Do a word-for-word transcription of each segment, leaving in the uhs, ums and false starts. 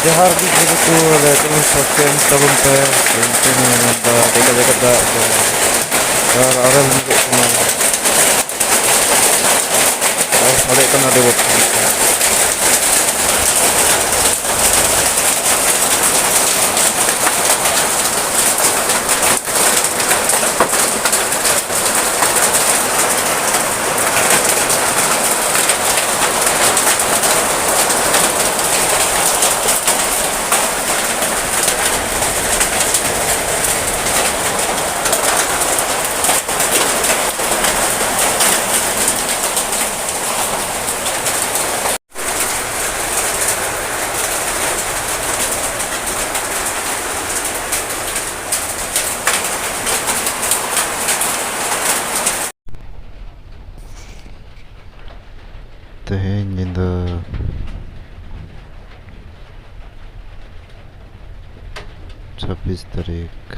ᱡᱚᱦᱟᱨ ᱜᱮ ᱡᱮᱦᱮᱛᱩ ᱟᱞᱮ ᱠᱚ ᱥᱟᱵᱥᱠᱨᱟᱭᱤᱵ ᱛᱟᱵᱚᱱ ᱯᱮ᱾ ᱤᱧ ᱴᱷᱮᱱ ᱢᱮᱱᱫᱟ ᱡᱟᱭᱜᱟ ᱡᱟᱭᱜᱟ ᱫᱟᱜ ᱫᱚ ᱟᱨ ᱟᱨᱮᱞ ᱧᱩᱨᱩᱜ ᱠᱟᱱᱟ᱾ ᱟᱨ ᱥᱟᱰᱮᱜ ᱠᱟᱱᱟ ᱟᱹᱰᱤ ᱵᱚᱛᱚᱨ᱾ ᱛᱮᱦᱮᱧ ᱧᱤᱫᱟᱹ ᱪᱷᱟᱵᱵᱤᱥ ᱛᱟᱹᱨᱤᱠᱷ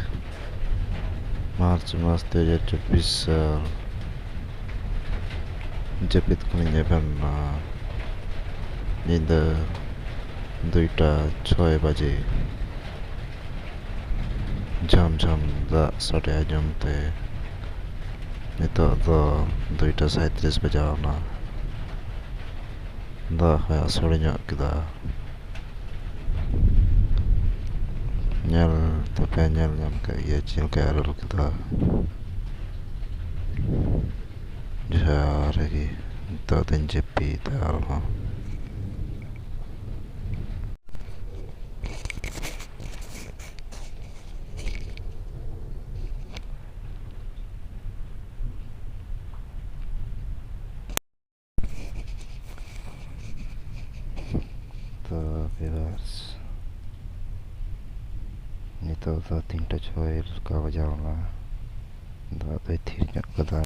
ᱢᱟᱨᱪ ᱢᱟᱥ ᱫᱩ ᱦᱟᱡᱟᱨ ᱪᱚᱵᱵᱤᱥ ᱥᱟᱞ, ᱡᱟᱹᱯᱤᱫ ᱠᱷᱚᱱᱤᱧ ᱮᱵᱷᱮᱱ ᱮᱱᱟ ᱧᱤᱫᱟᱹ ᱫᱩᱭᱴᱟ ᱪᱷᱚᱭ ᱵᱟᱡᱮ᱾ ᱡᱷᱟᱢ ᱡᱷᱟᱢ ᱫᱟᱜ ᱥᱟᱰᱮ ᱟᱸᱡᱚᱢ ᱛᱮ ᱱᱤᱛᱚᱜ ᱫᱚ ᱫᱩᱭᱴᱟ ᱥᱟᱸᱭᱛᱨᱤᱥ ᱵᱟᱡᱟᱣ ᱮᱱᱟ᱾ ᱫᱟᱜ ᱦᱚᱸᱭ ᱟᱥᱟᱲ ᱧᱚᱜ ᱠᱮᱫᱟ᱾ ᱧᱮᱞ ᱛᱮᱯᱮ ᱧᱮᱞ ᱧᱟᱢ ᱠᱮᱫ ᱜᱮᱭᱟ ᱪᱮᱫ ᱞᱮᱠᱟᱭ ᱟᱨᱮᱞ ᱠᱮᱫᱟ᱾ ᱡᱟᱦᱟᱸ ᱨᱮᱜᱮ ᱱᱤᱛᱚᱜ ᱫᱚᱧ ᱡᱟᱹᱯᱤᱫᱟ ᱟᱨᱦᱚᱸ᱾ ᱛᱚ viewers, ᱱᱤᱛᱚᱜ ᱫᱚ ᱛᱤᱱᱴᱟ ᱪᱷᱚᱭ ᱞᱮᱠᱟ ᱵᱟᱡᱟᱣ ᱮᱱᱟ᱾ ᱫᱟᱜ ᱫᱚᱭ ᱛᱷᱤᱨ ᱧᱚᱜ ᱠᱟᱫᱟ᱾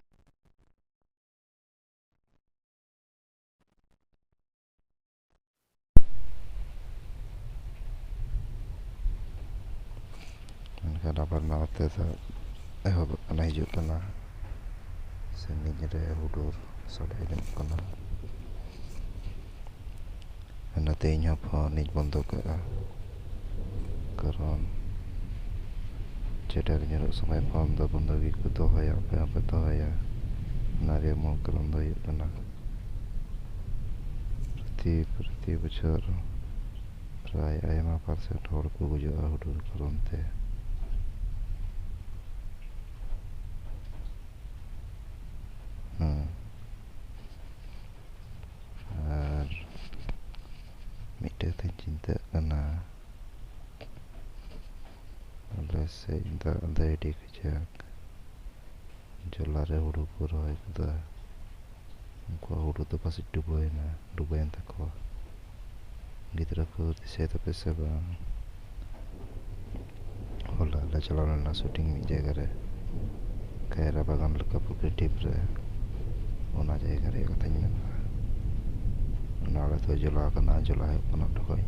ᱢᱮᱱᱠᱷᱟᱱ ᱟᱵᱟᱨ ᱱᱟᱣᱟ ᱛᱮ ᱫᱟᱜ ᱮᱦᱚᱵᱚᱜ ᱠᱟᱱᱟ, ᱦᱤᱡᱩᱜ ᱠᱟᱱᱟ᱾ ᱥᱟᱺᱜᱤᱧ ᱨᱮ ᱦᱩᱰᱩᱨ ᱥᱟᱰᱮ ᱟᱸᱡᱚᱢᱚᱜ ᱠᱟᱱᱟ᱾ ᱚᱱᱟᱛᱮ ᱤᱧ ᱦᱚᱸ ᱯᱷᱳᱱ ᱤᱧ ᱵᱚᱱᱫᱚ ᱠᱟᱜᱼᱟ᱾ ᱠᱟᱨᱚᱱ ᱪᱮᱴᱟᱨ ᱧᱩᱨᱩᱜ ᱥᱚᱢᱚᱭ ᱯᱷᱳᱱ ᱫᱚ ᱵᱚᱱᱫᱚ ᱜᱮᱠᱚ ᱫᱚᱦᱚᱭᱟ, ᱚᱠᱚᱭ ᱦᱚᱸ ᱵᱟᱠᱚ ᱫᱚᱦᱚᱭᱟ᱾ ᱚᱱᱟ ᱨᱮᱭᱟᱜ ᱢᱩᱞ ᱠᱟᱨᱚᱱ ᱫᱚ ᱦᱩᱭᱩᱜ ᱠᱟᱱᱟ, ᱯᱨᱚᱛᱤ, ᱯᱨᱚᱛᱤ ᱵᱚᱪᱷᱚᱨ ᱯᱨᱟᱭ ᱟᱭᱢᱟ ᱯᱟᱨᱥᱮᱱᱴ ᱦᱚᱲ ᱠᱚ ᱜᱩᱡᱩᱜᱼᱟ ᱦᱩᱰᱩᱨ ᱠᱟᱨᱚᱱ ᱛᱮ᱾ ᱦᱮᱸ᱾ ᱟᱨ ᱢᱤᱫᱴᱮᱡ ᱠᱟᱛᱷᱟᱧ ᱪᱤᱱᱛᱟᱹᱜ ᱠᱟᱱᱟ, ᱟᱞᱮ ᱥᱮᱫ ᱫᱟᱜ ᱫᱟᱭ ᱟᱹᱰᱤ ᱠᱟᱡᱟᱠ, ᱡᱚᱞᱟ ᱨᱮ ᱦᱩᱲᱩ ᱠᱚ ᱨᱚᱦᱚᱭ ᱠᱟᱫᱟ, ᱩᱱᱠᱩᱣᱟᱜ ᱦᱩᱲᱩ ᱫᱚ ᱯᱟᱥᱮᱡ ᱰᱩᱵᱟᱹᱭᱮᱱᱟ, ᱰᱩᱵᱟᱹᱭᱮᱱ ᱛᱟᱠᱚᱣᱟ᱾ ᱜᱤᱫᱽᱨᱟᱹ ᱠᱚ ᱫᱤᱥᱟᱹᱭ ᱛᱟᱯᱮ ᱥᱮ ᱵᱟᱝ? ᱦᱚᱞᱟ ᱞᱮ ᱪᱟᱞᱟᱣ ᱞᱮᱱᱟ ᱥᱩᱴᱤᱝ ᱢᱤᱫ ᱡᱟᱭᱜᱟ ᱨᱮ, ᱠᱟᱭᱨᱟ ᱵᱟᱜᱟᱱ ᱞᱮᱠᱟ ᱯᱩᱠᱷᱨᱤ ᱰᱷᱤᱯ ᱨᱮ᱾ ᱚᱱᱟ ᱡᱟᱭᱜᱟ ᱨᱮᱭᱟᱜ ᱠᱟᱛᱷᱟᱧ ᱢᱮᱱᱫᱟ᱾ ᱚᱱᱟ ᱟᱲᱮ ᱫᱚ ᱡᱚᱞᱟ ᱠᱟᱱᱟ, ᱡᱚᱞᱟ ᱦᱩᱭᱩᱜ ᱠᱟᱱᱟ ᱚᱸᱰᱮ ᱠᱷᱚᱡ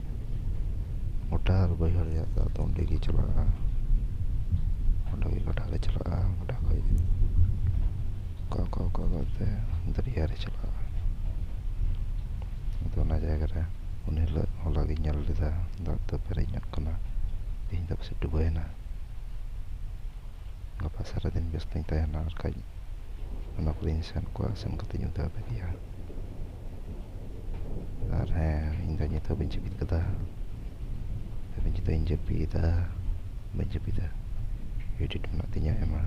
ᱜᱚᱴᱟ ᱟᱨ ᱵᱟᱹᱭᱦᱟᱹᱲ ᱨᱮᱭᱟᱜ ᱫᱟᱜ ᱫᱚ ᱚᱸᱰᱮ ᱜᱮ ᱪᱟᱞᱟᱜᱼᱟ, ᱚᱸᱰᱮ ᱜᱮ ᱜᱟᱰᱟ ᱨᱮ ᱪᱟᱞᱟᱜᱼᱟ, ᱜᱟᱰᱟ ᱠᱷᱚᱡ ᱚᱠᱟ, ᱚᱠᱟ, ᱚᱠᱟ, ᱚᱠᱟ ᱛᱮ ᱫᱚᱨᱭᱟ ᱨᱮ ᱪᱟᱞᱟᱜᱼᱟ᱾ ᱟᱫᱚ ᱚᱱᱟ ᱡᱟᱭᱜᱟ ᱨᱮ ᱩᱱ ᱦᱤᱞᱳᱜ, ᱦᱚᱞᱟ ᱜᱤᱧ ᱧᱮᱞ ᱞᱮᱫᱟ, ᱫᱟᱜ ᱫᱚ ᱯᱮᱨᱮᱡ ᱧᱚᱜ ᱠᱟᱱᱟ, ᱛᱮᱦᱮᱧ ᱫᱚ ᱯᱟᱥᱮᱡ ᱰᱩᱵᱟᱹᱭᱮᱱᱟ᱾ ᱜᱟᱯᱟ ᱥᱟᱨᱟᱫᱤᱱ ᱵᱮᱥᱛᱚᱧ ᱛᱟᱦᱮᱱᱟ, ᱟᱨ ᱠᱷᱟᱡ ᱚᱱᱟ ᱠᱚᱨᱮᱧ ᱥᱮᱱ ᱠᱚᱜᱼᱟ, ᱥᱮᱱ ᱠᱟᱛᱮᱧ ᱩᱫᱩᱜ ᱟᱯᱮ ᱠᱮᱭᱟ᱾ ᱟᱨ ᱦᱮᱸ, ᱤᱧ ᱫᱚ ᱱᱤᱛ ᱦᱚᱸ ᱵᱟᱹᱧ ᱡᱟᱹᱯᱤᱫ ᱠᱟᱫᱟ᱾ ᱛᱮᱦᱮᱧ ᱡᱩᱫᱤᱧ ᱡᱟᱹᱯᱤᱫᱟ, ᱵᱟᱹᱧ ᱡᱟᱹᱯᱤᱫᱟ, ᱮᱰᱤᱴ ᱢᱮᱱᱟᱜ ᱛᱤᱧᱟᱹ ᱟᱭᱢᱟ᱾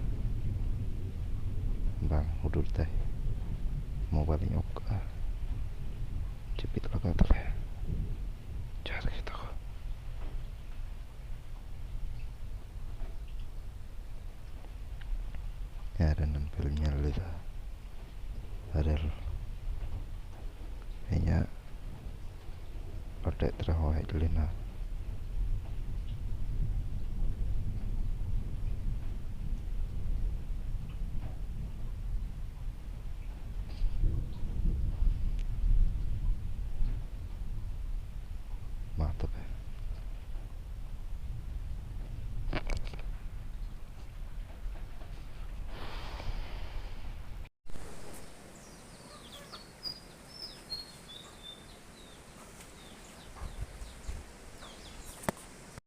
ᱵᱟᱝ ᱦᱩᱰᱩᱨ ᱫᱟᱭ, ᱢᱳᱵᱟᱭᱤᱞᱤᱧ ᱚᱯᱷ ᱠᱟᱜᱼᱟ᱾ ᱡᱟᱹᱯᱤᱫ ᱞᱟᱜᱟᱣ ᱛᱟᱞᱮ᱾ ᱡᱚᱦᱟᱨ ᱜᱮ ᱡᱚᱛᱚ ᱠᱚ᱾ ᱟᱨ ᱮᱱᱟᱱ ᱯᱷᱤᱞᱢ ᱧᱮᱞ ᱞᱮᱫᱟ, ᱟᱨᱮᱞ ᱤᱧᱟᱹᱜ ᱦᱚᱴᱮᱡ ᱨᱮᱦᱚᱸ ᱦᱮᱡ ᱞᱮᱱᱟ᱾